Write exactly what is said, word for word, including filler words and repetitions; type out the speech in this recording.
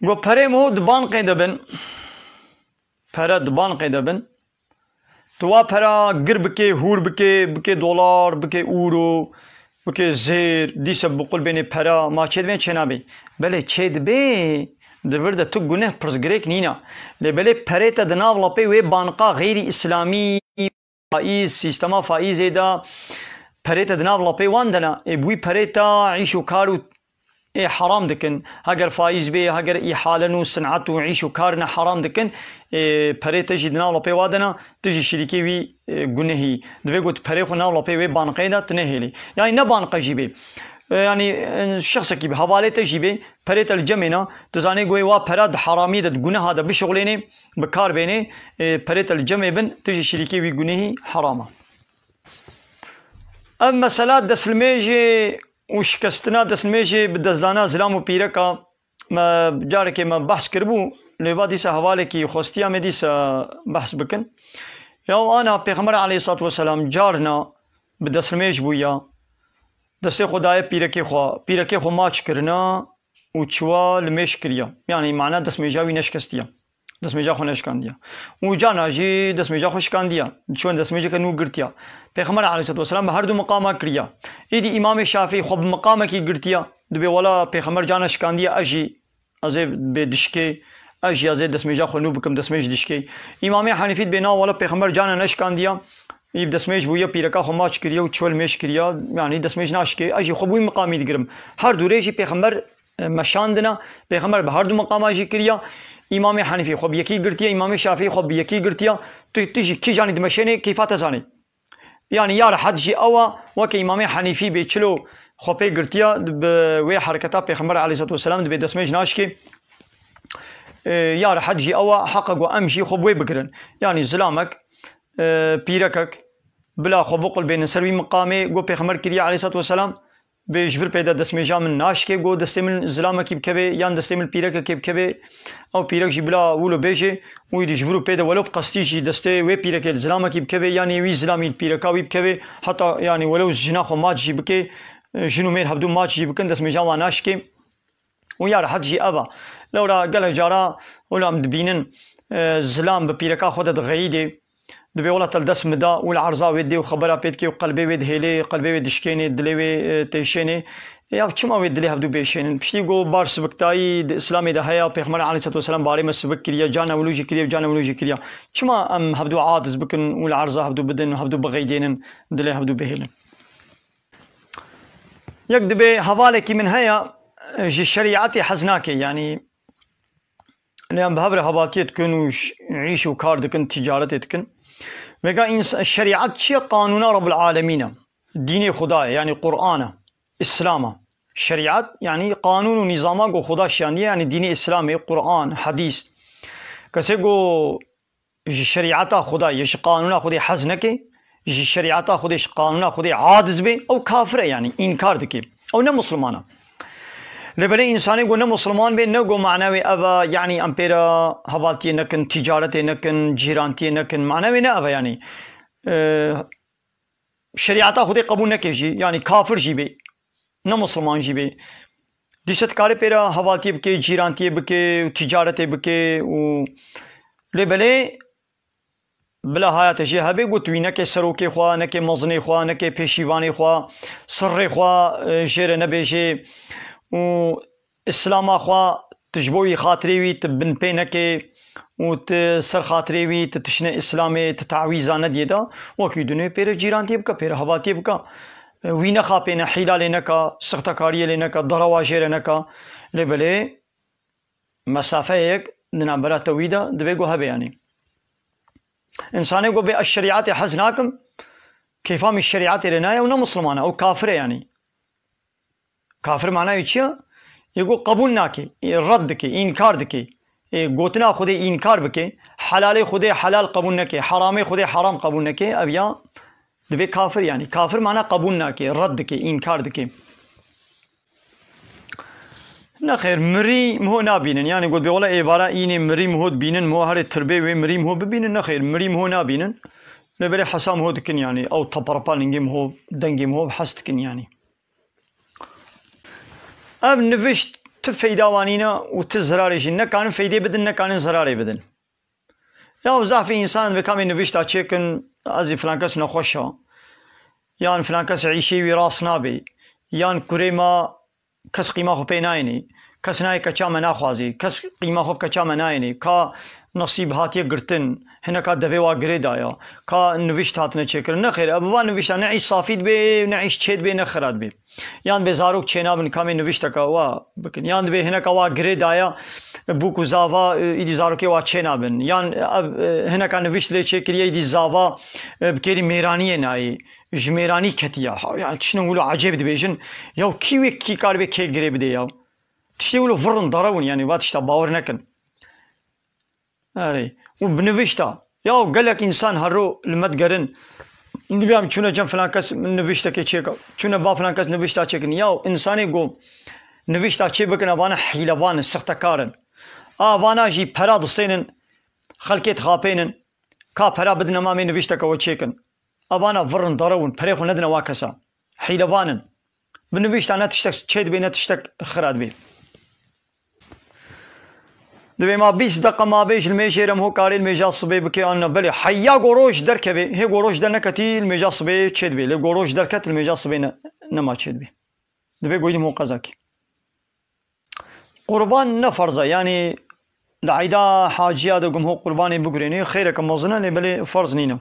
Go perê mo di banqê de bin. Pere di banqê de bin. Tu wa pera gir bike, hûr bike, bike dolar, bike euro, bike zêr, dîse biqul bênê pera, ma çêdibê çênabê. Belê çêdibê, di vir de tu guneh pirsgirêk nîna. Lê belê perê te di nav lapê wê banqa xeyrî îslamî, faîz, sîstema faîzê de perê te di nav lapê wan de ne. Ê bi wî perê te îş û kar û ê heram dikin. Heger faîz bê, heger îhalen û sin'et û îş û kar ne heram dikin, ê, perê te jî di nav lapê wa de ne, tu jî şirîkê wî, ê, gunehî. Divê got perê xwe nav lapê wê banqê de tu nehêlî. Yanî ne banqe jî bê. E, yanî, e, şexsekî bi hevalê te jî bê, perê te li cemê ne, tu zanê goyê wa pera di heramiyê de, di guneha de bişuxlênê, bi kar bênê, e, perê te li cemê bin, tu jî şirîkê wî gunehî heram e. Ev mesela destlimêjê û şikestina destlimêjê bi destdana zilam û pîreka, me carekê me behs kiribû, lê va dîsa hevalekî xwestiya me dîsa behs bikin. Ya ana Pêxember aleyhissalatu vesselam carna bi destlimêj bûya, destê xwe daye pîrekê xwe, pîrekê xwe maç kirina û çiwa li mêj kiriya. Yanî mana destmêja wî neşkestiya. Destmêja xwe neşkandiya. Û carna jî destmêja xwe şikandiya. Çiwa destmêjeke nû girtiya. Pêxember aleyhissalatu vesselam bi her du miqama kiriya. Îdî Îmamê Şafî xwe bi miqamekî girtiya. Dibê wela Pêxember carna şikandiya, ez jî, ez ê bê dişkê, ez jî ez ê destmêja xwe nû bikim, destmêj dişkê. Îmamê Henîfî dibê na wela Pêxember carna neşikandiya. Î bi destmêj bûye, pîreka xwe maç kiriye û çiwa li mêj kiriya. Yanî destmêj naşikê. Ez jî xwe bi wî miqamî digirim. Her du rê jî Pêxember e, meşandina. Pêxember bi her du miqama jî kiriya. Îmamê Henîfî xwe bi yekî girtiye, Îmamê Şafî xwe bi yekî girtiya. Tu, tu jî kîjanî dimeşênê, keyfa te zanê. Yanî ya rehet jî ew a, weke Îmamê Henîfî bê çilo xwe pê girtiya, bi wê hereketa Pêxember aleyhissalatu vesselam dibê destmêj naşikê. E, ya rehet jî ew a, heqa ku em jî xwe bi wê bigirin. Yanî zilamek, e, pîrekek, bila xwe biqulbênin ser wî miqamê ku Pêxember kiriye aleyhissalatu vesselam. Bê ji vir pê de destmêja min naşikê, got destê min zilamekî bikevê yan destê min pîrekekê bikevê, ew pîrek jî bila wilo bêjê û îdî ji vir û pê de welo bi qestî jî destê wê pîrekê li zilamekî bikevê yan ê wî zilamî li pîreka wî bikevê, heta yanî welo jina xwe maç jî bikê, jin û mêr hevdû maç jî bikin, destmêja wan naşikê. Û ya rehet jî ev e. Lewra gelek cara wilo em dibînin, e, zilam bi pîreka xwe de dixeyîdê. Dibê wela te li dest min da û li erza wê dê û xebera pê dikê û qelbê wê dihêlê, qelbê wê dişkênê, dilê wê, e, têşênê. Ya çima wê dilê hevdû bêşênin? Piştî got bar sibiktayî di Îslamê de heye, Pêxember aleyhissalatu vesselam barê me sibik kiriye, carna wilo jî kiriye û carna wilo jî kiriye. Çima em hevdû aciz bikin û li erza hevdû bidin û hevdû bixeydênin, dilê hevdû bihêlin? Yek dibê hevalekî min heye, ji şerîetê hez nake, yanî Lê em bi hev re hevaltiyê dikin û ş-, îş û kar dikin, tîcaretê dikin. Vêga îns-, şerîet çi ye? Qanûna Rabbul Alemîn e. Dînê Xuda ye, yanî Quran e, Îslam e. Şerîet, yanî qanûn û nîzama ku Xuda şiyandiye, yanî dînê Îslamê, Quran, hedîs. Kesê ku ji şerîeta Xwedê, ji qanûna Xwedê hez neke, ji şerîeta Xwedê, ji qanûna Xwedê aciz bê, ew kafir e, yanî înkar dike. Ew ne Musliman e. Lê belê însanê ku ne Musliman bê, ne ku mana wê ev e, yanî em pê re hevaltiyê nekin, tîcaretê nekin, cîrantiyê nekin, mana wê ne ev e, yanî, e, şerîeta Xwedê qebûl neke jî, yanî kafir jî bê, ne Musliman jî bê. Dîse dikare pê re hevaltiyê bike, cîrantiyê bike û tîcaretê bike û lê belê bila haya te jê hebe ku tu wî neke serokê xwe, neke mezinê xwe, neke pêşîvanê xwe, sirrê xwe, e, jê re nebêjê û Îslama xwe tu ji bo wî xatirê wî tu binpê neke û tu ser xatirê wî tu tiştine Îslamê, tu tawîza nediyê de, wekî dunê pê re cîrantiyê bike, pê re hevaltiyê bike. Wî nexapêne, hîlalê neke, sixtekariyê lê neke, derewa jê re neke. Lê belê mesafeyek di navbera te wî de divê ku hebe, yanî. Însanê ku bê ez şerîetê hez nakim, keyfa min şerîetê re nayê, ew ne Musliman e, ew kafir e, yanî. Kafir mana wî çi ye? Yê ku qebûl nake, ê red dike, înkar dike. Ê gotina Xwedê înkar bike, helalê Xwedê helal qebûl neke, heramê Xwedê heram qebûl neke, ev ya divê kafir, yanî. Kafir mana qebûl nake, red dike, înkar dike. Nexêr, mirî miho nabînin. Yanî got bê wela êvara înê mirî miho dibînin, miho herê tirbê wê mirî miho bibînin. Nexêr, mirî miho nabînin. Lê belê hesa miho dikin, yanî. Ew taparapa lingê miho, dengê miho hez dikin, yanî. Ev nivişt tu feyda wan nîne û tu zirarê jî nekarin feydê bidin, nekarin zirarê bidin. Ya zafî însan bi kamê nivîşta çêkin, ez ê filan kes nexweş e, yan filan kes îşê wî rast nabê, yan kurê me kes qîma xwe pê nayênê, kes nayê keça me naxwazê, kes qîma xwe bi keça me nayênê, ka nesîb hatiye girtin, hineka devê wa girê daya, ka nivîşt hatine çêkirin. Nexêr, ev van nivîşta ne îş safî dibe, ne îş çê dibe, ne xira dibe. Yan bê zarok çênabin kamê nivîşteke wa bikin. Yan dibê hineka wa girê daya bûk û zava, e, îdî zarokê wa çênabin. Yan ev, e, hineka nivîşt lê çêkiriye îdî zava, e, bi kêrî mêraniyê nayê. Ji mêranî ketiye. Ha, yani tiştên wilo ecêb dibêjin. Ya kî wê kî karibê kê girê bidê ya? Tiştê wilo virrin derew in, yani va tişta bawer nekin. Erê. Û bi nivîşta. Ya gelek însan her ro li me digerin. Dibê em çûne cem filan kes nivîştekê çêka. Çûne ba filan kes nivîşta çêkin. Ya însanê ku nivîşta çê bikin, evana hîlevan in, sixtekar in. A vana jî pera distênin, xelkê dixapênin. Ka pera bidine me, em ê nivîşteke we çêkin. Evana virrin derew in, perê xwe nedine wa kesa. Hîlevan in. Bi nivîşta ne tiştek çê dibê, ne tiştek xira dibê. Dibê ma bîst deqa ma bê ji limêjê re em hokarê limêja sibê bikê an ne. Belê heya goro ji derkevê, hê goro ji der neketî limêja sibê çê dibê. Lê goro ji derket limêja sibê ne, nema çê dibê. Dibê goyî limho qezakî. Qurban ne ferz e, yanî li eyda haciya de gumho qurbanê bigurênê, xeyreke mezin e, lê belê ferz nîne.